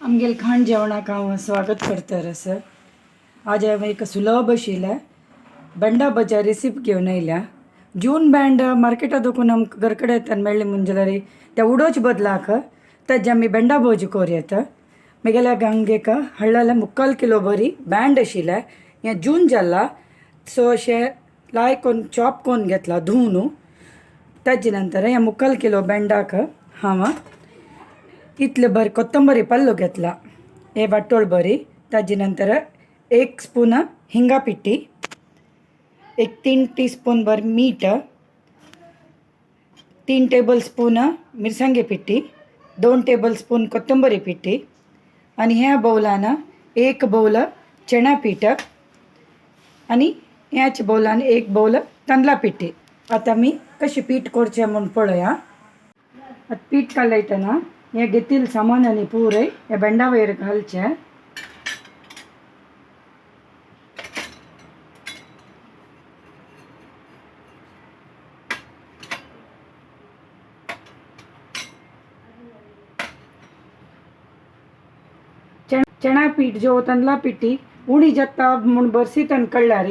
आमगेल खाण जेवणाक हांव स्वागत करता सर। आज हांवें एक सुलभ आशिल्लें बेंडा भज्या रेसिपी घेवन आयल्या। जून बेंड मार्केटा दोकून आमकां घर कडेन मेळ्ळी म्हूण जाल्यार त्या उडोवचे बदलाक ताजे आमी बेंडा भजी करूं येता। म्हगेल्या गंगेक हाडलेलें 3/4 किलो बरी बँड आशिल्लें, हें जून जालां सो अशें लाय करून चॉप करून घेतला धुवन। ताजे नंतर हें 3/4 किलो बेंडाक हांव इतले बरी कोत्तंबरी पल्लो घेतला, हे वाटोळ बरी। ताजे नंतर 1 स्पून हिंगा पिट्टी, एक 3 टीस्पून भर मीठ, 3 टेबल स्पून मिरसांगे पिट्टी, 2 टेबल स्पून कोत्तंबरी पिट्टी आनी ह्या बौलान 1 बौल चणा पीठ आनी ह्याच बौलान 1 बौल तांदळा पिट्टी। आतां आमी कशें पीठ करचें म्हूण पळोवया। आतां पीठ कालयतना हें घेतिल्लें सामान आनी पुरय ह्या बेंडा वयर घालचें। चणा पीठ जो तांदळा पिठी उणी जाता म्हूण बरसीतान कळ्ळ्यार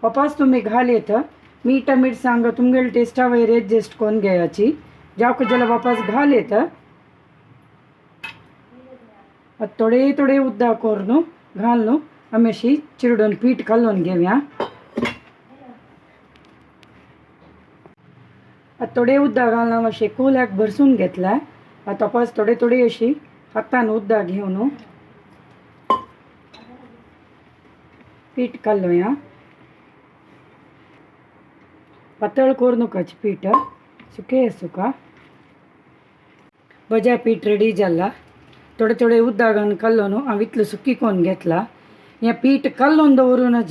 वापस तुमी घाल येता। मीठ मिरसांग तुमगेले टेस्टा वयर एडजस्ट करून घेयाची, जावक जाल्यार वापस घाल येता। आतां थोडे थोडे उदक करून घालून आमी अशी चिरडून पीठ कालोवन घेवया। आतां थोडे उदक घालून अशें कुल्याक भरसून घेतलां। आतां वापस थोडे थोडे अशी हातान उदक घेवन पीठ कालोवया। पातळ करूं नाकाच पीठ, सुकें सुका। भज्या पीठ रेडी जाला। थोडे थोडे उदक घालून कालोवन हांव इतलें सुकी करून घेतलां। हें पीठ कालोवन दवरून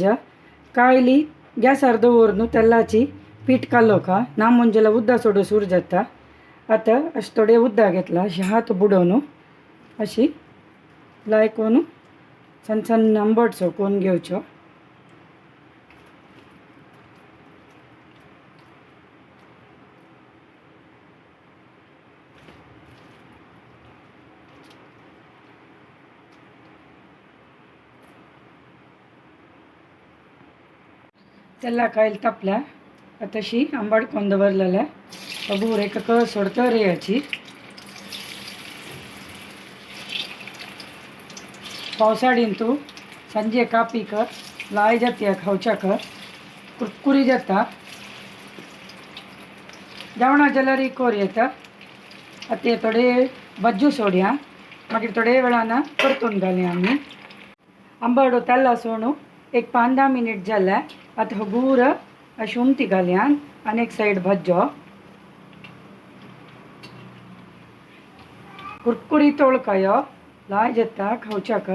कायली गॅसार दवरून तेलाची पीठ कालोवका ना म्हूण जाल्यार उदक सोडून सूर जाता। आतां अशें थोडें उदक घेतलां, अशें हात बुडोवन अशी लाय करून सन्न सन्न आंबटसो करून घेवचो। तेला कायल तापल्या आतां अशी आंबट करून दवरलेलें बूर एक कळ सोडता रे याची। पावसाळीन तूं सांजे कापी कर लाय जाता खावच्याक कुरकुरी जाता। जेवणा जाल्यार कोर येता। आतां थोडे बज्जू सोडया, मागीर थोडे वेळान परतून घालया आमी। आंबाडो तेला सोडून एक 5-10 मिनीट जालें। आतां हगूर अशी उमती घालया आनी एक सायड भाजो। कुरकुरी तोळकायो लाय जाता खावच्याक।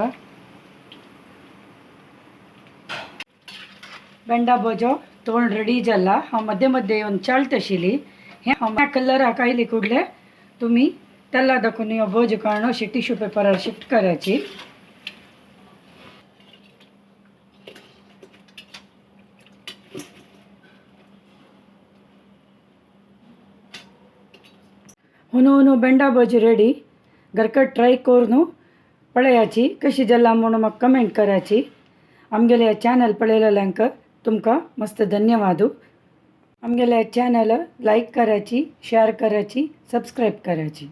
बेंडा भजो तोंड रेडी जाला। हांव मध्ये मध्ये येवन चालत आशिल्ली। हें हांव कलराक आयली कुडले तुमी तेला दाखोवन ह्यो भज काडून अशी टिश्यू पेपरार शिफ्ट करायची। हुनो हुनो बेंडा भजी रेडी। घरकट ट्राय करून पळयाची कशी जाला म्हणून म्हाका कमेंट करायची। आमगेले चॅनल पळयलेल्यांक तुमकां मस्त धन्यवाद। आमगेले चॅनल लायक करायची, शेअर करायची, सबस्क्राईब करायची।